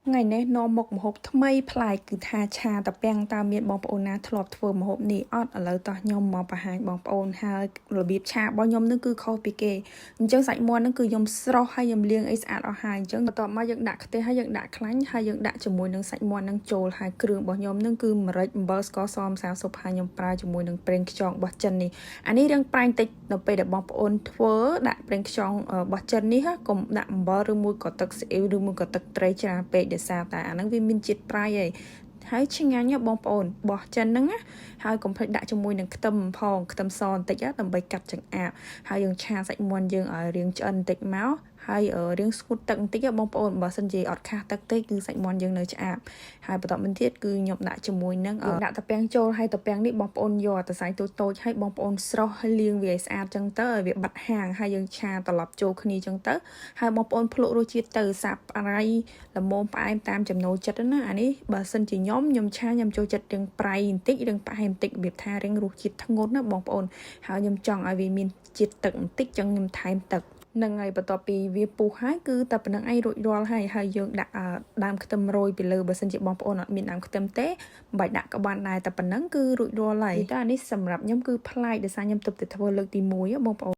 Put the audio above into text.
ថ្ងៃនេះនាំមុខម្ហូបថ្មីប្លែកគឺថាឆាតាពាំងតើមានបងប្អូនណាធ្លាប់ធ្វើម្ហូបនេះអត់ឥឡូវតោះខ្ញុំមកបង្ហាញបងប្អូនហើយរបៀបឆារបស់ខ្ញុំនឹងគឺខុសពីគេអញ្ចឹងសាច់មាន់នឹងគឺខ្ញុំស្រុះហើយខ្ញុំលាងអីស្អាតអស់ហើយអញ្ចឹងបន្ទាប់មកយើងដាក់ខ្ទះហើយយើងដាក់ខ្លាញ់ហើយយើងដាក់ជាមួយនឹងសាច់មាន់នឹងចូលហើយគ្រឿងរបស់ខ្ញុំនឹងគឺម្រេចអំបិលស្ករសម្សៅស៊ុបហើយខ្ញុំប្រើជាមួយនឹងប្រេងខ្យងរបស់ចិននេះអានេះរឿងប្រែងតិចនៅពេលដែលបងប្អូនធ្វើដាក់ប្រេងខ្យងរបស់ចិននេះកុំដាក់អំបិលឬមួយក៏ទឹកស៊ីអ៊ីវឬមួយក៏ទឹកត្រីច្រើនពេកដោយសារតែអាហ្នឹងវាមានជាតិប្រៃហើយហើយឆ្ងាញ់ណាបងប្អូនបោះចិនហ្នឹងណាហើយកុំភ្លេចដាក់ជាមួយនឹងខ្ទឹមផងខ្ទឹមសបន្តិចដើម្បីកាត់ចង្អាបហើយយើងឆាសាច់មាន់យើងឲ្យរាងឆ្អិនបន្តិចមកហើយរៀងស្ងួតទឹកបន្តិចបងប្អូនបើសិនជាអត់ខាសទឹកទេគឺសាច់មាន់យើងនៅឆ្អាបហើយបន្តមកទៀតគឺខ្ញុំដាក់ជាមួយនឹងដាក់តាពាំងចូលហើយតាពាំងនេះបងប្អូនយកអតសៃតូចតូចហើយបងប្អូនស្រុះហើយលាងវាឲ្យស្អាតចឹងទៅឲ្យវាបាត់ហាងហើយយើងឆាត្រឡប់ចូលគ្នាចឹងទៅហើយបងប្អូនភ្លក់រសជាតិទៅសាប់អរៃល្មមផ្អែមតាមចំណូលចិត្តណាអានេះបើសិនជាខ្ញុំខ្ញុំឆាខ្ញុំចូលចិត្តរៀងប្រៃបន្តិចរៀងផ្អែមបន្តិចរបៀបថារៀងរសជាតិធ្ងន់ណាបងប្អូនហើយខ្ញុំចង់ឲ្យវាមានជាតិទឹកបន្តិចចឹងខ្ញុំថែមទឹកនឹងហើយបន្ទាប់ពីវាពុះហើយគឺតែប៉ុណ្្នឹងឯងរួចរាល់ហើយហើយយើងដាក់ដើមខ្ទឹមរោយពីលើបើសិនជាបងប្អូនអត់មានដើមខ្ទឹមទេមិនបាច់ដាក់ក៏បានដែរតែប៉ុណ្្នឹងគឺរួចរាល់ហើយតែអានេះសម្រាប់ខ្ញុំគឺប្លែកដោយសារខ្ញុំទើបតែធ្វើលើកទី1បងប្អូន។